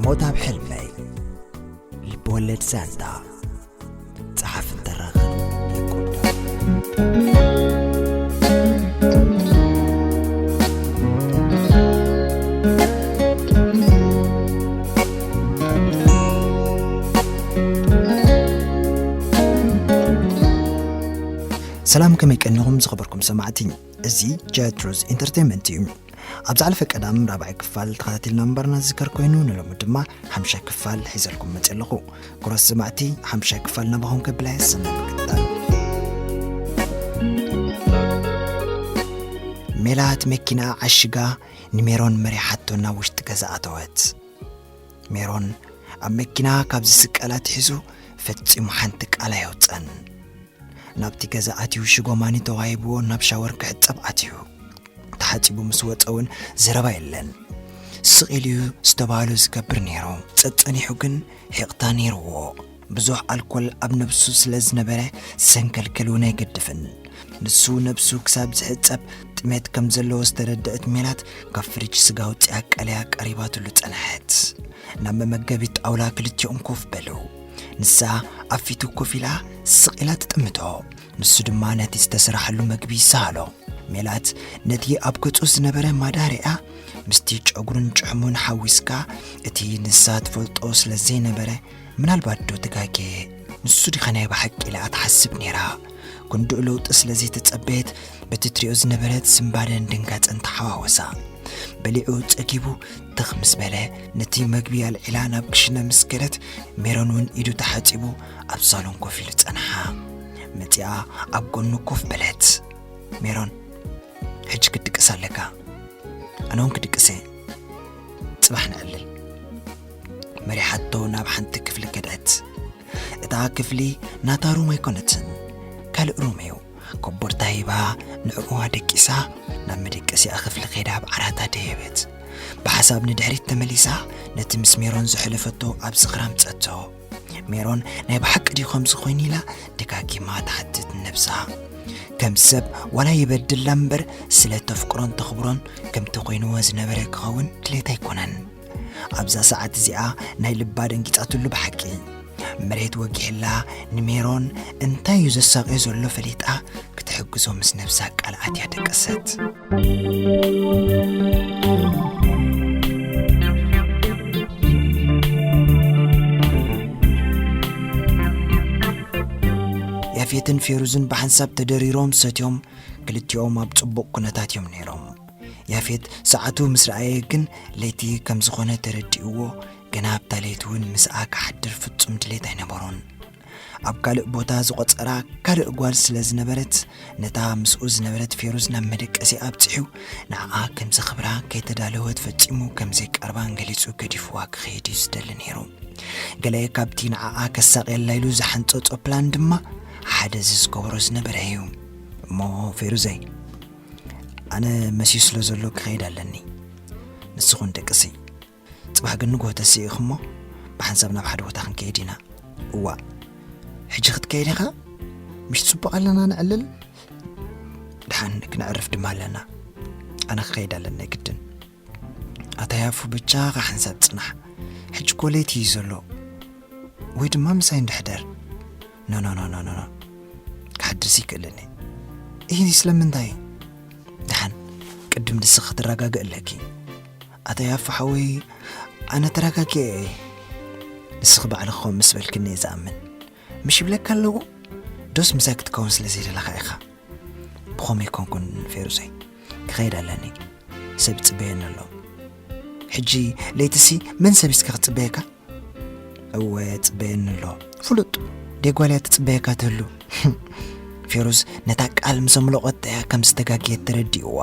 ሞት ኣብ ሕልመይ። ልብወለድ ዛንታ። ጸሓፍን ተራኽን የቆዳ። ሰላም፣ ከመይ ቀኒኹም ዝኸበርኩም ሰማዕቲ? እዚ ጀትሮዝ ኢንተርቴይንመንት እዩ። ኣብ ዝሓለፈ ቀዳም ራብዓይ ክፋል ተኸታቲልና ምንባርና ዝዝከር ኮይኑ፣ ንሎሚ ድማ ሓምሻይ ክፋል ሒዘልኩም መፅእ ኣለኹ። ክቡራት ሰማዕቲ፣ ሓምሻይ ክፋል ናባኹም ከብላ እየ። ሰናይ ምክትታል። ሜላት መኪና ዓሽጋ ንሜሮን መሪሓቶ ናብ ውሽጢ ገዛ ኣተወት። ሜሮን ኣብ መኪና ካብ ዝስቀል ኣትሒዙ ፈጺሙ ሓንቲ ቃል ኣየውጸን። ናብቲ ገዛ ኣትዩ ሽጎማኒ ተዋሂብዎ ናብ ሻወር ክሕጸብ ኣትዩ። ተሓጺቡ ምስ ወጸ እውን ዘረባ የለን። ስቕ ኢሉ እዩ ዝተባህሎ ዝገብር ነይሩ። ጸጸኒሑ ግን ሒቕታ ነይርዎ። ብዙሕ ኣልኮል ኣብ ነብሱ ስለ ዝነበረ ሰንከልከል እውን ኣይገድፍን። ንሱ ነብሱ ክሳብ ዝሕጸብ ጥሜት ከም ዘለዎ ዝተረድአት ሜላት ካብ ፍሪጅ ስጋ ኣውጺኣ ቀልያ ቀሪባትሉ ጸንሐት። ናብ መመገቢ ጣውላ ክልቲኦም ኮፍ በሉ። ንሳ ኣብ ፊቱ ኮፍ ኢላ ስቕ ኢላ ትጥምቶ። ንሱ ድማ ነቲ ዝተሰራሓሉ መግቢ ይሰሃሎ። ሜላት ነቲ ኣብ ገጹ ዝነበረ ማዳ ሪኣ፣ ምስቲ ጨጉሩን ጭሕሙን ሓዊስካ፣ እቲ ንሳ ትፈልጦ ስለ ዘይነበረ፣ ምናልባት ዶ ተጋግየ? ንሱ ዲኻ ናይ ብሓቂ ኢላ ትሓስብ ነይራ። ክንድኡ ለውጢ ስለ ዘይተጸበየት፣ በቲ ትሪኦ ዝነበረት ስንባደን ድንጋጸን ተሓዋወሳ። በሊዑ ጸጊቡ ትኽ ምስ በለ፣ ነቲ መግቢ ኣልዒላ ናብ ክሽነ ምስ ከደት፣ ሜሮን እውን ኢዱ ተሓጺቡ ኣብ ሳሎን ኮፍ ኢሉ ጸንሓ። መጺኣ ኣብ ጎኑ ኮፍ በለት። ሜሮን፣ ሕጂ ክትድቅስ ኣለካ። ኣነ እውን ክድቅስ እየ። ጽባሕ ንዕልል። መሪሓቶ ናብ ሓንቲ ክፍሊ ከድአት። እታ ክፍሊ ናታ ሩም ኣይኮነትን፣ ካልእ ሩም እዩ። ኮቦርታ ሂባ ንዕኡ ኣደቂሳ ናብ መደቀሲኣ ክፍሊ ከይዳ ኣብ ዓራታ ደየበት። ብሓሳብ ንድሕሪት ተመሊሳ ነቲ ምስ ሜሮን ዘሕለፈቶ ኣብ ዝኽራ ኣምጸቶ። ሜሮን ናይ ብሓቂ ድዩ ከምዚ ኮይኑ ኢላ ደጋጊማ ትሓትት ንነብሳ። ከም ሰብ ዋላ ይበድላ እምበር ስለ ተፍቅሮን ተኽብሮን ከምቲ ኮይንዎ ዝነበረ ክኸውን ድሌት ኣይኮነን። ኣብዛ ሰዓት እዚኣ ናይ ልባ ደንጊጻትሉ ብሓቂ። መሬት ወጊሕላ ንሜሮን እንታይ እዩ ዘሳቕዮ ዘሎ ፈሊጣ ክትሕግዞ ምስ ነብሳ ቃል ኣትያ ደቀሰት። ያፌትን ፌሩዝን ብሓንሳብ ተደሪሮም ሰትዮም፣ ክልቲኦም ኣብ ጽቡቕ ኩነታት እዮም ነይሮም። ያፌት ሰዓቱ ምስ ረኣየ ግን ለይቲ ከም ዝኾነ ተረዲእዎ፣ ገና ኣብታ ለይቲ እውን ምስኣ ክሓድር ፍጹም ድሌት ኣይነበሮን። ኣብ ካልእ ቦታ ዝቖጸራ ካልእ ጓል ስለ ዝነበረት፣ ነታ ምስኡ ዝነበረት ፌሩዝ ናብ መደቀሲ ኣብጺሑ፣ ንዓኣ ከም ዘኽብራ ከይተዳለወት ፈጺሙ ከም ዘይቀርባን ገሊጹ ገዲፍዋ ክኸይድ እዩ ዝደሊ ነይሩ። ገለ ካብቲ ንዓኣ ከሳቕየላ ኢሉ ዝሓንጸጾ ፕላን ድማ ሓደ እዚ ዝገበሮ ዝነበረ እዩ። እሞ ፌሩዘይ፣ ኣነ መስዩ ስለ ዘሎ ክኸይድ ኣለኒ። ንስኹን ደቅሲ፣ ጽባሕ ግን ንግሆ ተስኢኹሞ ብሓንሳብ ናብ ሓደ ቦታ ክንከይድ ኢና። እዋእ፣ ሕጂ ክትከይድ ኢኻ? ምሽ ጽቡቕ ኣለና ንዕልል? ደሓን ክነዕርፍ ድማ ኣለና። ኣነ ክኸይድ ኣለኒ ግድን። ኣታ ያፉ፣ ብቻኻ ሓንሳብ ጽናሕ። ሕጂ እኮ ለይቲ እዩ ዘሎ። ወይ ድማ ምሳይ እንድሕደር። ኖ፣ ኖ፣ ኖ፣ ኖ፣ ኖ፣ ኖ። ክሓድርሲ ይክእልኒ። ኢሂ፣ ስለምንታይ? ደሓን፣ ቅድም ንስኺ ክትረጋግእ ኣለኪ። ኣታ ያፉ ሓወይ፣ ኣነ ተረጋጊኤ እየ። ንስኺ ባዕልኺ ከምኡ ምስ በልክኒ እየ ዝኣምን። ምሽ ይብለካ ኣለዎ? ዶስ ምሳይ ክትከውን ስለ ዘይደለኻ ኢኻ? ብኸመይ ኮንኩን ፌሩዘይ? ክኸይድ ኣለኒ። ሰብ ይጽበየኒ ኣሎ። ሕጂ ለይትሲ መን ሰብ እስከ ክጽበየካ? እወ፣ ጽበየኒ ኣሎ። ፍሉጥ፣ ደይ ጓል እያ ትጽበየካ ትህሉ። ፌሩዝ ነታ ቃል ምስ ኣምለቖታ እያ ከም ዝተጋግየት ተረዲእዋ።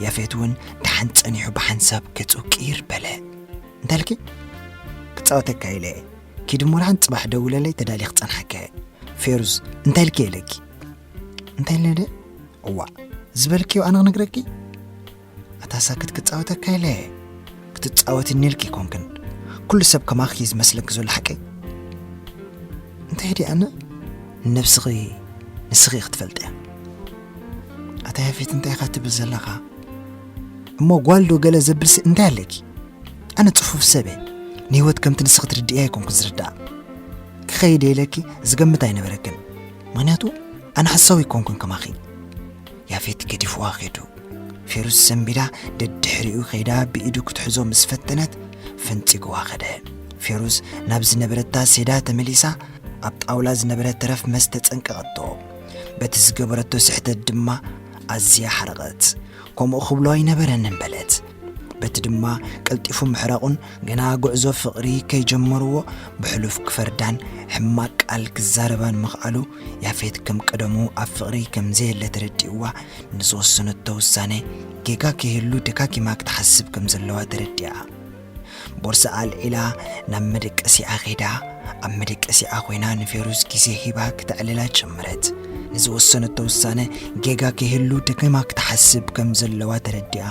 ያፌት እውን ደሓን ጸኒሑ ብሓንሳብ ገጹ ቅይር በለ። እንታይ ኢልኪ? ክጻወተካ ኢለ እየ። ኪዲ እሞ ደሓን ጽባሕ ደውለለይ፣ ተዳልየ ክጸንሓካ እየ። ፌሩዝ፣ እንታይ ኢልኪ ኢለኪ? እንታይ ኢለ ደ? እዋእ፣ ዝበልክዮ ኣነ ክነግረኪ? ኣታ ሳክት ክጻወተካ ኢለ እየ። ክትጻወትኒ ኢልኪ ኣይኮንክን። ኩሉ ሰብ ከማኺ እዩ ዝመስለኪ ዘሎ ሓቀይ። እንታይ ድየ ኣነ? ንነብስኺ ንስኺ ኢኺ ትፈልጥያ። ኣታ ያፌት እንታይ ኢኻ ትብል ዘለኻ? እሞ ጓል ዶ ገለ ዘብልሲ እንታይ ኣለኪ? ኣነ ጽፉፍ ሰብ እየ። ንህይወት ከምቲ ንስኺ ትርድእያ ኣይኮንኩን ዝርዳእ። ክኸይድ ኢለኪ ዝገምት ኣይነበረክን። ምኽንያቱ ኣነ ሓሳዊ ኣይኮንኩን ከማኺ። ያፌት ገዲፍዋ ኸይዱ። ፌሩዝ ሰንቢዳ ደድሕሪኡ ከይዳ ብኢዱ ክትሕዞ ምስ ፈተነት ፈንጺግዋ ኸደ። ፌሩዝ ናብ ዝነበረታ ሴዳ ተመሊሳ ኣብ ጣውላ ዝነበረ ተረፍ መስተ ጸንቀቐቶ። በቲ ዝገበረቶ ስሕተት ድማ ኣዝያ ሓረቐት። ከምኡ ክብሎ ኣይነበረንን በለት። በቲ ድማ ቀልጢፉ ምሕራቑን ገና ጉዕዞ ፍቕሪ ከይጀመርዎ ብሕሉፍ ክፈርዳን ሕማቕ ቃል ክዛረባን ምኽኣሉ ያፌት ከም ቀደሙ ኣብ ፍቕሪ ከም ዘየለ ተረዲእዋ ንዝወሰነቶ ውሳነ ጌጋ ከይህሉ ደጋጊማ ክትሓስብ ከም ዘለዋ ተረዲኣ። ቦርሳ ኣልዒላ ናብ መደቀሲኣ ኸይዳ ኣብ መደቀሲኣ ኮይና ንፌሩዝ ግዜ ሂባ ክተዕልላ ጀመረት። ንዝወሰነቶ ውሳነ ጌጋ ከይህሉ ደጋጊማ ክትሓስብ ከም ዘለዋ ተረዲኣ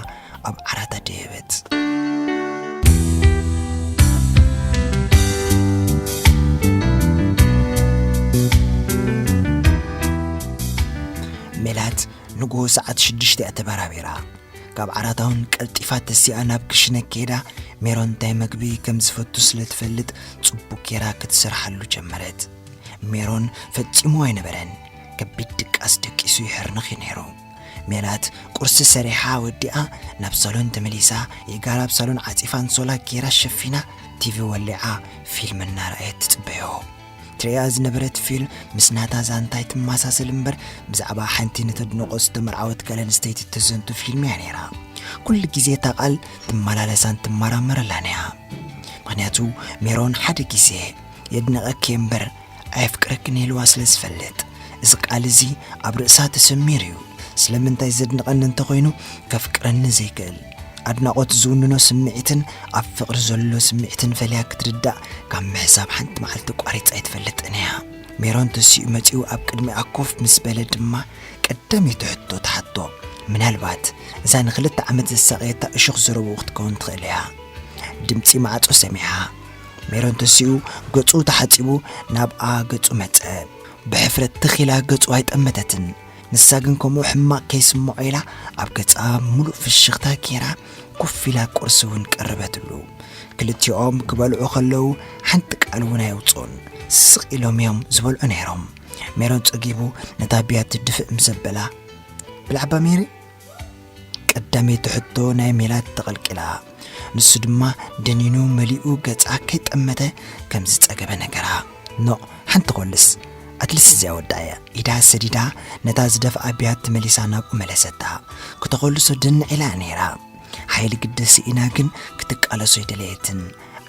ኣብ ዓራት ኣደየበት። ሜላት ንግሆ ሰዓት ሽዱሽተ እያ ተበራቢራ። ካብ ዓራት እውን ቀልጢፋ ተሲኣ ናብ ክሽነ ከይዳ ሜሮን እንታይ መግቢ ከም ዝፈቱ ስለ ትፈልጥ ጽቡቕ ጌራ ክትሰርሓሉ ጀመረት። ሜሮን ፈጺሙ ኣይነበረን። ከቢድ ድቃስ ደቂሱ ይሕርንኽ እዩ ነይሩ። ሜላት ቁርሲ ሰሪሓ ወዲኣ ናብ ሳሎን ተመሊሳ የጋራ ኣብ ሳሎን ዓጺፋ ኣንሶላ ጌራ ሸፊና ቲቪ ወሊዓ ፊልም እናረኣየት ትጽበዮ። ትርእያ ዝነበረት ፊልም ምስ ናታ ዛንታ ኣይትመሳሰል እምበር ብዛዕባ ሓንቲ ንተድንቖ ዝተመርዓወት ጓል ኣንስተይቲ እተዘንቱ ፊልም እያ ነይራ። ኩሉ ግዜ እታ ቃል ትመላለሳን ትመራመረላን እያ። ምኽንያቱ ሜሮን ሓደ ግዜ የድንቐኪ እምበር ኣየፍቅረክን ኢልዋ ስለ ዝፈልጥ፣ እዚ ቃል እዚ ኣብ ርእሳ ተሰሚሩ እዩ። ስለምንታይ ዘድንቐኒ እንተኾይኑ ከፍቅረኒ ዘይክእል፣ ኣድናቖት ዝውንኖ ስምዒትን ኣብ ፍቕሪ ዘሎ ስምዒትን ፈልያ ክትርዳእ ካብ ምሕሳብ ሓንቲ መዓልቲ ቋሪጻ ኣይትፈልጥን እያ። ሜሮን ተሲኡ መጺኡ ኣብ ቅድሚኣ ኮፍ ምስ በለ ድማ ቀዳመይቲ ሕቶ ተሓቶ። ምናልባት እዛ ንኽልተ ዓመት ዘሳቐየታ እሾኽ ዘረብኡ ክትከውን ትኽእል እያ። ድምጺ ማዕጾ ሰሚዓ። ሜሮን ተሲኡ ገጹ ተሓጺቡ ናብኣ ገጹ መጸ። ብሕፍረት ትኽ ኢላ ገጹ ኣይጠመተትን። ንሳ ግን ከምኡ ሕማቕ ከይስምዖ ኢላ ኣብ ገጻ ምሉእ ፍሽኽታ ጌራ ኮፍ ኢላ ቁርሲ እውን ቀረበትሉ። ክልቲኦም ክበልዑ ከለዉ ሓንቲ ቃል እውን ኣየውጽኡን። ስቕ ኢሎም እዮም ዝበልዑ ነይሮም። ሜሮን ጸጊቡ ነታ ብያቲ ድፍእ ምስ ኣበላ፣ "ብላዕባ ሜሪ?" ቀዳመይቲ ሕቶ ናይ ሜላት ተቐልቂላ። ንሱ ድማ ደኒኑ መሊኡ ገጻ ከይጠመተ ከም ዝጸገበ ነገራ። "ኖእ፣ ሓንቲ ኮልስ፣ ኣትሊስት እዚኣ ወዳእያ" ኢዳ ሰዲዳ ነታ ዝደፍኣ ብያቲ መሊሳ ናብኡ መለሰታ። ክተኾልሶ ድንዕ ኢላ ነይራ። ሓይሊ ግደ ስኢና ግን ክትቃለሶ ኣይደለየትን።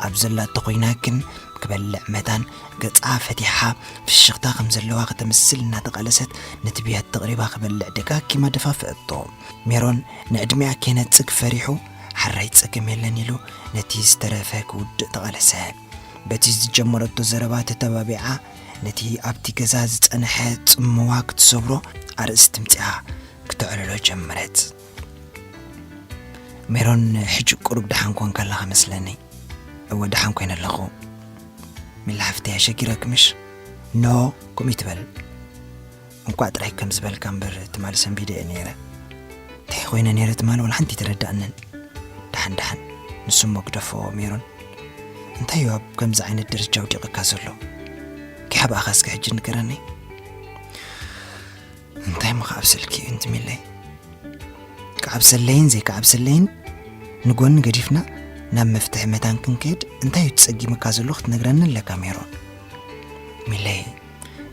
ኣብ ዘላቶ ኮይና ግን ክበልዕ መታን ገጻ ፈቲሓ ፍሽኽታ ከም ዘለዋ ከተምስል እናተቓለሰት ነቲ ብያቲ ተቕሪባ ክበልዕ ደጋጊማ ደፋፍአቶ። ሜሮን ንዕድሚኣ ከይነጽግ ፈሪሑ፣ "ሓራይ ጸገም የለን" ኢሉ ነቲ ዝተረፈ ክውድእ ተቓለሰ። በቲ ዝጀመረቶ ዘረባ ተተባቢዓ ነቲ ኣብቲ ገዛ ዝጸንሐ ጽምዋ ክትሰብሮ ኣርእስቲ ምጽኣ ክተዕልሎ ጀመረት። "ሜሮን፣ ሕጂ ቁሩብ ደሓን ኮንካ ኣለኻ መስለኒ?" "እወ፣ ደሓን ኮይነ ኣለኹ። ሚላ ሓፍተይ፣ ኣሸጊረኪ ምሽ?" "ኖ፣ ከምኡ ይትበል። እንቋዕ ጥራይ ከም ዝበልካ እምበር ትማሊ ሰንቢደ እየ ነይረ። እንታይ ኮይነ ነይረ ትማሊ ዋላ ሓንቲ ኣይተረዳእንን። ደሓን፣ ደሓን፣ ንሱ እሞ ግደፎ ሜሮን። እንታይ እዩ ኣብ ከምዚ ዓይነት ደረጃ ኣውዲቕካ ዘሎ? ከይሓብኣኻ እስከ ሕጂ ንገረኒ?" "እንታይ እሞ ክዓብሰልኪ እዩ እንቲ ሚለይ?" ክዓብሰለይን ዘይክዓብሰለይን ንጎኒ ገዲፍና ናብ መፍትሒ መታን ክንከይድ እንታይ እዩ ተጸጊሙካ ዘሎ ክትነግረኒ ኣለካ ሜሮን። "ሚለይ፣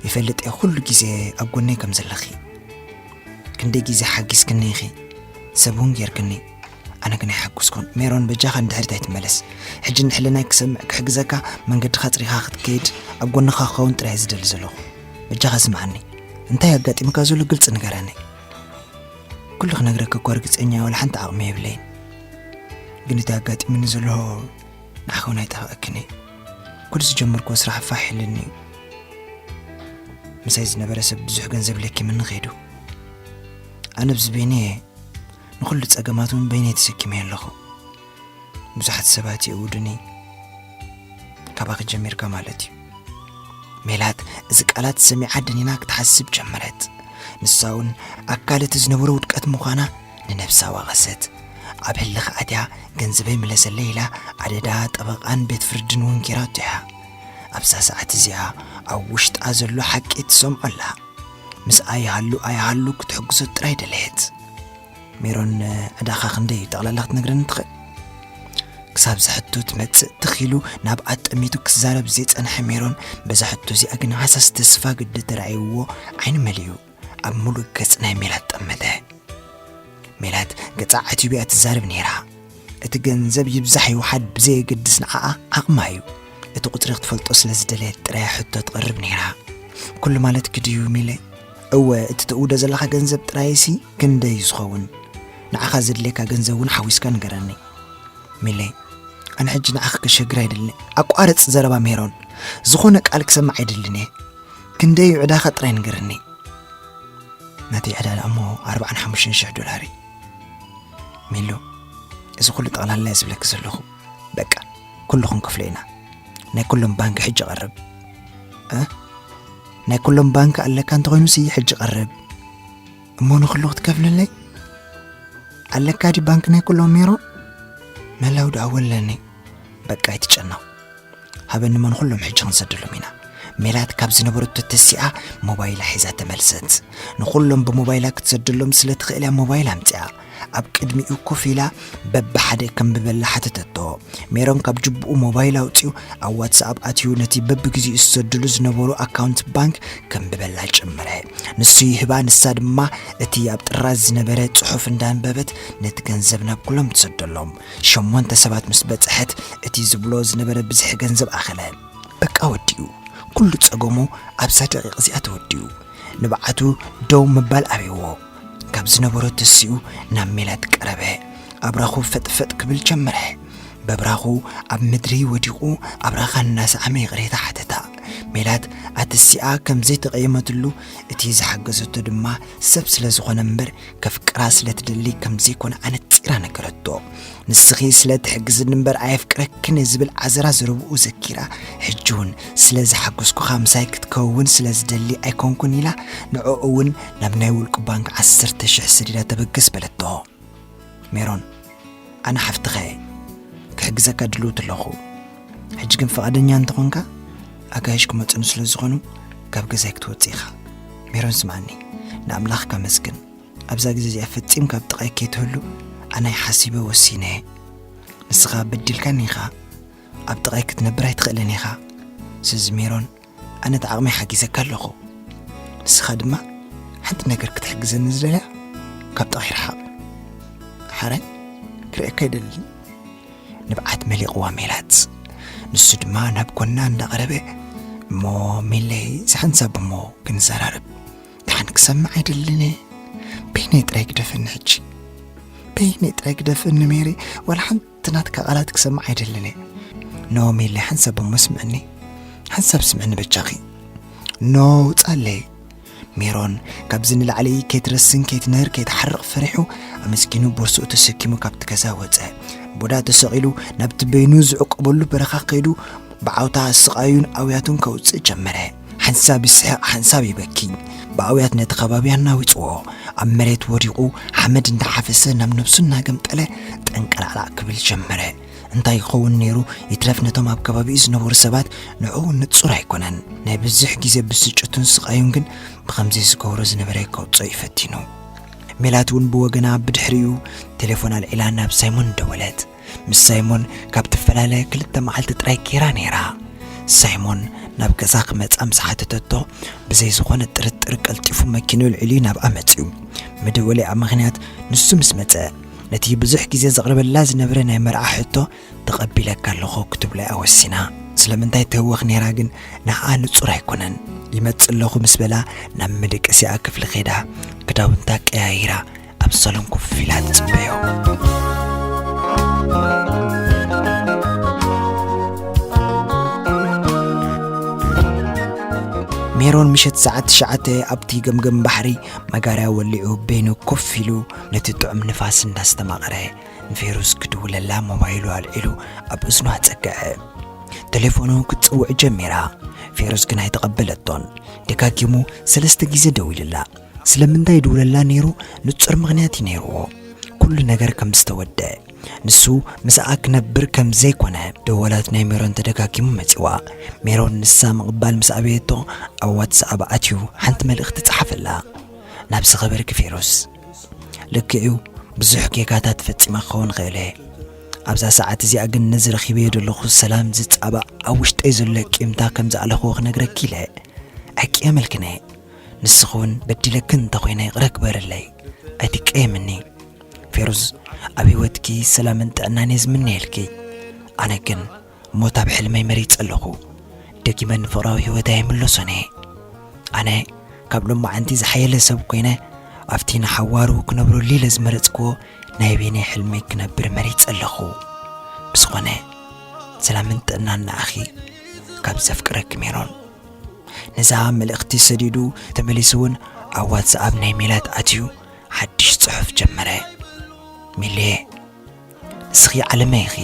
ይፈልጥ እየ ኩሉ ግዜ ኣብ ጎነይ ከም ዘለኺ። ክንደይ ግዜ ሓጊዝክኒ ኢኺ፣ ሰብ እውን ጌርክኒ። ኣነ ግን ኣይሓጎስኩን። ሜሮን፣ በጃኻ ንድሕሪት ኣይትመለስ። ሕጂ ንሕልናይ ክሰምዕ ክሕግዘካ መንገድኻ ኣጽሪኻ ክትከይድ ኣብ ጎንኻ ክኸውን ጥራይ እየ ዝደሊ ዘለኹ። በጃኻ ስምዓኒ። እንታይ ኣጋጢሙካ ዘሎ ግልጺ ንገረኒ። ኩሉ ክነግረካ እኳ ርግጸኛ እየ፣ ዋላ ሓንቲ ዓቕሚ የብለይን። ግን እቲ ኣጋጢሙኒ ዘሎ ንዓኺ እውን ኣይጠፍኣክን እዩ። ኩሉ ዝጀመርክዎ ስራሕ ፋሕ ኢሉኒ እዩ። ምሳይ ዝነበረ ሰብ ብዙሕ ገንዘብ ለኪምኒ ከይዱ። ኣነ ብዚ በይነይ እየ ንኹሉ ጸገማት እውን በይነይ ተሰኪመዮ ኣለኹ። ብዙሓት ሰባት የእውዱኒ፣ ካባኺ ጀሚርካ ማለት እዩ።" ሜላት እዚ ቃላት ሰሚዓ ደኒና ክትሓስብ ጀመረት። ንሳ እውን ኣካል እቲ ዝነበሮ ውድቀት ምዃና ንነብሳ ወቐሰት። ኣብ ህልኽ ኣትያ ገንዘበይ ምለሰለይ ኢላ ኣደዳ ጠበቓን ቤት ፍርድን እውን ጌራቶ እያ። ኣብዛ ሰዓት እዚኣ ኣብ ውሽጣ ዘሎ ሓቂ ትሰምዖ ኣላ። ምስኣ ይሃሉ ኣይሃሉ ክትሕግዞ ጥራይ ደለየት። ሜሮን፣ ዕዳኻ ክንደይ እዩ ጠቕላላ ክትነግረኒ ትኽእል? ክሳብ ዝሕቶ ትመጽእ ትኺሉ ናብ ኣጠሚቱ ክዛረብ ዘይጸንሐ ሜሮን፣ በዛ ሕቶ እዚኣ ግን ሃሳስ ተስፋ ግዲ ተራእይዎ ዓይኒ መሊኡ ኣብ ሙሉእ ገጽ ናይ ሜላት ጠመተ። ሜላት ገጻ ዓትዩ ብያ ትዛረብ ነይራ። እቲ ገንዘብ ይብዛሕ ይውሓድ ብዘየገድስ ንዓኣ ዓቕማ እዩ። እቲ ቁጽሪ ክትፈልጦ ስለ ዝደለየት ጥራይ ሕቶ ትቕርብ ነይራ። ኩሉ ማለት ክድዩ ሚለ? እወ፣ እቲ ትእውዶ ዘለኻ ገንዘብ ጥራይሲ ክንደይ እዩ ዝኸውን? ንዓኻ ዘድልየካ ገንዘብ እውን ሓዊስካ ንገረኒ። ሚለ፣ ኣነ ሕጂ ንዓኺ ከሸግር ኣይደልን። ኣቋርጽ ዘረባ ሜሮን። ዝኾነ ቃል ክሰምዕ ኣይደልን እየ። ክንደይ እዩ ዕዳኻ ጥራይ ንገረኒ። ናተይ ዕዳ ደኣ እሞ ኣርባዓን ሓሙሽተን ሽሕ ዶላር እዩ። ሚሉ፣ እዚ ኩሉ ጠቕላላ እየ ዝብለኪ ዘለኹ። በቃ፣ ኩሉ ክንከፍሎ ኢና። ናይ ኩሎም ባንክ ሕጂ ቀርብ። እ? ናይ ኩሎም ባንክ ኣለካ እንተኾይኑሲ ሕጂ ቀርብ። እሞ ንኹሉ ክትከፍለለይ ኣለካ ዲ ባንክ ናይ ኩሎም ሜሮን? ምህላው ደኣ ወለኒ። በቃ ኣይትጨነቕ። ሃበኒ እሞ ንኹሎም ሕጂ ክንሰደሎም ኢና። ሜላት ካብ ዝነበረቶ ተሲኣ ሞባይላ ሒዛ ተመልሰት። ንኹሎም ብሞባይላ ክትሰደሎም ስለ ትኽእል እያ ሞባይል ኣምጺኣ። ኣብ ቅድሚኡ ኮፍ ኢላ በብሓደ ከንብበላ ሓተተቶ። ሜሮን ካብ ጅብኡ ሞባይል ኣውጺኡ ኣብ ዋትስኣፕ ኣትዩ ነቲ በብግዜኡ ዝሰድሉ ዝነበሩ ኣካውንት ባንክ ከንብበላ ጀመረ። ንሱ ይህባ፣ ንሳ ድማ እቲ ኣብ ጥራዝ ዝነበረ ጽሑፍ እንዳንበበት ነቲ ገንዘብ ናብ ኩሎም ትሰደሎም። ሸሞንተ ሰባት ምስ በጽሐት እቲ ዝብሎ ዝነበረ ብዝሒ ገንዘብ ኣኸለ። በቃ ወዲኡ። ኩሉ ጸገሙ ኣብዛ ደቂቕ እዚኣ ተወዲኡ። ንብዓቱ ደው ምባል ኣብይዎ። ካብ ዝነበሮ ተሲኡ ናብ ሜላት ቀረበ። ኣብራኹ ፈጥፈጥ ክብል ጀመረ። በብራኹ ኣብ ምድሪ ወዲቑ ኣብራኻ እናሰዓመ ይቕሬታ ሓተታ። ሜላት ኣተሲኣ ከም ዘይተቐየመትሉ እቲ ዝሓገዘቶ ድማ ሰብ ስለ ዝኾነ እምበር ከፍቅራ ስለ ትደሊ ከም ዘይኮነ ኣነጺራ ነገረቶ። ንስኺ ስለ ትሕግዝኒ እምበር ኣየፍቅረክን ዝብል ዓዘራ ዘረብኡ ዘኪራ፣ ሕጂ እውን ስለ ዝሓገዝኩኻ ምሳይ ክትከውን ስለ ዝደሊ ኣይኮንኩን ኢላ ንዕኡ እውን ናብ ናይ ውልቁ ባንክ ዓሰርተ ሽሕ ሰዲዳ ተበገስ በለቶ። ሜሮን፣ ኣነ ሓፍትኻ እየ። ክሕግዘካ ድልውቲ ኣለኹ። ሕጂ ግን ፍቓደኛ እንተኾንካ ኣጋይሽ ክመጹኒ ስለ ዝኾኑ ካብ ገዛይ ክትወጽእ ኢኻ። ሜሮን ስምዓኒ፣ ንኣምላኽ ከመስግን። ኣብዛ ግዜ እዚኣ ፈጺምካ ኣብ ጥቓይ ከይትህሉ ኣነ ሓሲበ ወሲነ እየ። ንስኻ በዲልካኒ ኢኻ። ኣብ ጥቓይ ክትነብር ኣይትኽእልን ኢኻ። ስለዚ ሜሮን፣ ኣነ እቲ ዓቕመይ ሓጊዘካ ኣለኹ። ንስኻ ድማ ሓንቲ ነገር ክትሕግዘኒ ዝደልያ ካብ ጥቓይ ርሓቕ። ሓራይ ክርእየካ ኣይደልን። ንብዓት መሊቕዋ ሜላት። ንሱ ድማ ናብ ጎና እንዳቐረበ፣ እሞ ሚለይ፣ እዚ ሓንሳብ እሞ ክንዘራረብ። ደሓን ክሰምዕ ኣይደልን እየ። በይነይ ጥራይ ግደፈኒ ሕጂ። በይነይ ጥራይ ግደፈኒ ሜሪ፣ ዋላ ሓንቲ ናትካ ቃላት ክሰምዕ ኣይደልን እየ። ኖ ሚለይ፣ ሓንሳብ እሞ ስምዕኒ። ሓንሳብ ስምዕኒ በጃኺ። ኖ ውጻለይ። ሜሮን ካብዚ ንላዕሊ ከይትረስን ከይትንህር ከይትሓርቕ ፈሪሑ ኣመስኪኑ ቦርሱኡ ተሰኪሙ ካብቲ ገዛ ወጸ። ቦዳ ተሰቒሉ ናብቲ በይኑ ዝዕቆበሉ በረኻ ከይዱ ብዓውታ ስቓዩን ኣውያቱን ከውጽእ ጀመረ። ሓንሳብ ይስሕቕ፣ ሓንሳብ ይበኪ። ብኣውያት ነቲ ከባቢ ኣናዊጽዎ። ኣብ መሬት ወዲቑ ሓመድ እንዳሓፈሰ ናብ ነብሱ እናገምጠለ ጠንቀላዕላዕ ክብል ጀመረ። እንታይ ይኸውን ነይሩ? ይትረፍ ነቶም ኣብ ከባቢኡ ዝነበሩ ሰባት ንዕኡ ንጹር ኣይኮነን። ናይ ብዙሕ ግዜ ብስጭቱን ስቓዩን ግን ብኸምዚ ዝገብሮ ዝነበረ ከውጽኦ እዩ ፈቲኑ። ሜላት እውን ብወገና ብድሕሪኡ ቴሌፎን ኣልዒላ ናብ ሳይሞን ደወለት። ምስ ሳይሞን ካብ ትፈላለ ክልተ መዓልቲ ጥራይ ጌራ ነይራ። ሳይሞን ናብ ገዛ ክመጻ ምስ ሓተተቶ፣ ብዘይ ዝኾነ ጥርጥር ቀልጢፉ መኪንኡ ኣልዒሉ ናብኣ መጺኡ። መደወሊኣ ምኽንያት ንሱ ምስ መጸ፣ ነቲ ብዙሕ ግዜ ዘቕርበላ ዝነበረ ናይ መርዓ ሕቶ ተቐቢለካ ኣለኹ ክትብሎ እያ ወሲና። ስለምንታይ ትህወኽ ነይራ ግን ንዓኣ ንጹር ኣይኮነን። ይመጽእ ኣለኹ ምስ በላ ናብ መደቀሲኣ ክፍሊ ከይዳ ክዳውንታ ቀያይራ ኣብ ሳሎን ኮፍ ኢላ ትጽበዮ። ሜሮን ምሸት ሰዓት ትሽዓተ ኣብቲ ገምገም ባሕሪ መጋርያ ወሊዑ በይኑ ኮፍ ኢሉ ነቲ ጥዑም ንፋስ እንዳስተማቐረ ንፌሩዝ ክድውለላ ሞባይሉ ኣልዒሉ ኣብ እዝኑ ኣጸግዐ። ተሌፎኑ ክትጽውዕ ጀሚራ። ፌሩዝ ግን ኣይተቐበለቶን። ደጋጊሙ ሰለስተ ግዜ ደዊሉላ። ስለምንታይ ይድውለላ ነይሩ ንጹር ምኽንያት እዩ ነይርዎ። ኩሉ ነገር ከም ዝተወደአ፣ ንሱ ምስኣ ክነብር ከም ዘይኮነ ደወላት ናይ ሜሮን ተደጋጊሙ መጺዋ። ሜሮን ንሳ ምቕባል ምስ ኣበየቶ፣ ኣብ ዋትስኣፕ ኣትዩ ሓንቲ መልእኽቲ ጸሓፈላ። ናብ ዝኸበርኪ ፌሩዝ፣ ልክዕ'ዩ፣ ብዙሕ ጌጋታት ፈጺመ ክኸውን እኽእል እየ። ኣብዛ ሰዓት እዚኣ ግን ነዚ ረኺበዮ ዘለኹ ሰላም ዝጻባእ ኣብ ውሽጠይ ዘሎ ቂምታ ከም ዝኣለኽዎ ክነግረኪ ኢለ። ኣይቅየመልክን እየ። ንስኺ እውን በዲለኪ እንተኾይነ ይቕረ ግበርለይ። ኣይትቀየምኒ። ፌሩዝ፣ ኣብ ህይወትኪ ሰላምን ጥዕናን እየ ዝምነየልኪ። ኣነ ግን ሞት ኣብ ሕልመይ መሪጸ ኣለኹ። ደጊመ ንፍቕራዊ ህይወተይ ኣይምለሶን እየ። ኣነ ካብ ሎማዓንቲ ዝሓየለ ሰብ ኮይነ፣ ኣብቲ ንሓዋሩ ክነብረሉ ኢለ ዝመረጽክዎ ናይ በይነይ ሕልመይ ክነብር መሪጸ ኣለኹ። ብዝኾነ፣ ሰላምን ጥዕናን ንዓኺ ካብ ዘፍቅረኪ ሜሮን። ነዛ መልእኽቲ ሰዲዱ ተመሊሱ እውን ኣብ ዋትስኣፕ ናይ ሜላት ኣትዩ ሓድሽ ጽሑፍ ጀመረ። ሚሌ፣ ንስኺ ዓለመይ ኢኺ።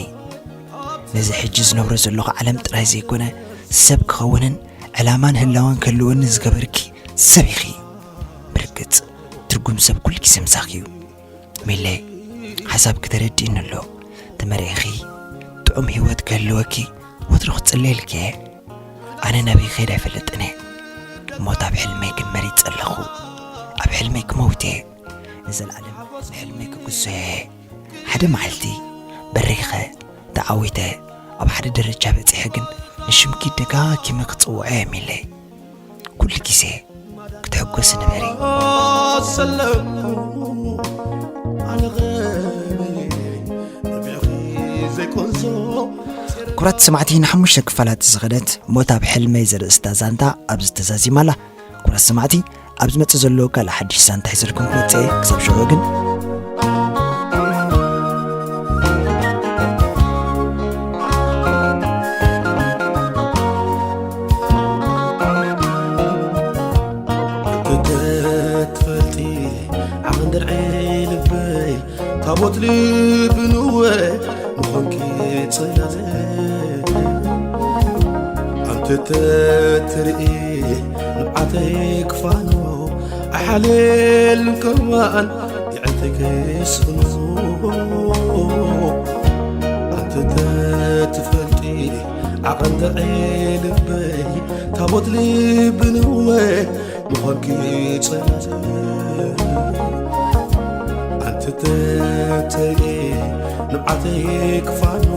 ነዚ ሕጂ ዝነብሮ ዘለኹ ዓለም ጥራይ ዘይኮነ፣ ሰብ ክኸውንን ዕላማን ህላወን ክህልወኒ ዝገበርኪ ሰብ ኢኺ። ብርግጽ፣ ትርጉም ሰብ ኩሉ ግዜ ምሳኺ እዩ። ሚሌ፣ ሓሳብኪ ተረዲእኒ ኣሎ። ተመርዒኺ ጥዑም ህይወት ክህልወኪ ወትሩ ክጽለየልኪ እየ። ኣነ ናበይ ክኸይድ ኣይፈልጥን እየ። ሞት ኣብ ሕልመይ ግን መሪጸ ኣለኹ። ኣብ ሕልመይ ክመውት እየ። ንዘለዓለም ንሕልመይ ክግሶ እየ። ሓደ መዓልቲ በሪኸ፣ ተዓዊተ፣ ኣብ ሓደ ደረጃ በጺሐ ግን ንሽምኪ ደጋጊመ ክጽውዖ እየ ሚሌ። ኩሉ ግዜ ክትሕጎሲ ንበሪ። ሰለምኩ ኣነ ኸመይ ነቢዕኺ ዘይኮንሶ። ክቡራት ሰማዕቲ፣ ንሓሙሽተ ክፋላት ዝኸደት ሞት ኣብ ሕልመይ ዘርእስታ ዛንታ ኣብዚ ተዛዚማ ኣላ። ክቡራት ሰማዕቲ፣ ኣብ ዝመጽእ ዘሎ ካልእ ሓድሽ ዛንታ ሒዘልኩም ክመጽእ እየ። ክሳብ ሽዑ ግን እንተትፈልጢ ዓቐን ድርዒ ልበይ፣ ታቦት ልቢ ንወ ምኾንኪ ጽላለ። ኣንተ ተትርኢ ንብዓተይ ክፋኖ፣ ኣይሓልየሉን ከማን የዕንተይ ክስእኖ። ኣንተ ተትፈልጢ ዓቐን ድርዒ ልበይ፣ ታቦት ልቢ ንወ ምኾንኪ ጽላለ። ኣንቲ ተተርኢ ንብዓተይ ክፋኖ፣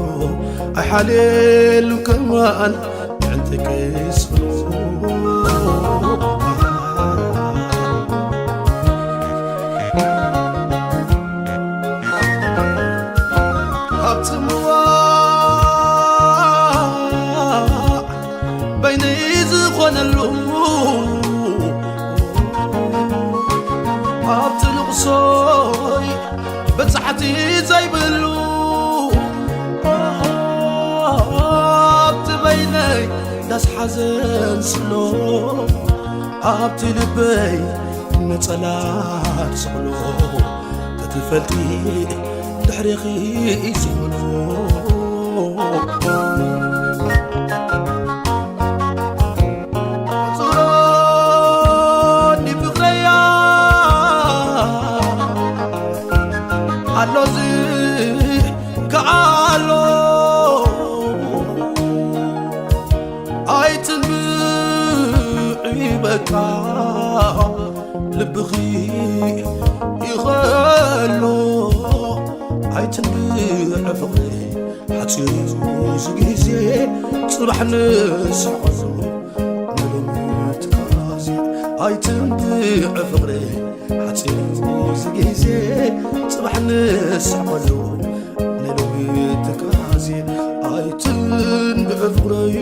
ኣይሓልየሉን ከማን የዕንተይ ክስእኖ። ኣብ ጽምዋ በይነይ ዝኾነሉ፣ ኣብቲ ልቕሶይ በጻሕቲ ዘይብሉ፣ ኣብቲ በይነይ ዳስ ሓዘን ስሎ፣ ኣብቲ ልበይ ነጸላ ትስቕሎ፣ ተትፈልጢ ድሕሬኺ ዝብሎ። ዞሮኒ ፍቕረያ ኣሎ ዝከኣሎ፣ ኣይትንብዒ በቃ ልብኺ ይኸሎ። ኣይትንብዒ ፍቕሪ ሓፂሩ እዚ ግዜ፣ ፅባሕ ንስሐሉ ንሎሚ ትካዜ። ኣይትንብዒ ፍቕሪ ሓፂሩ እዚ ግዜ፣ ፅባሕ ንስሐሉ ንሎሚ ትካዜ። ኣይትንብዒ ፍቕረይ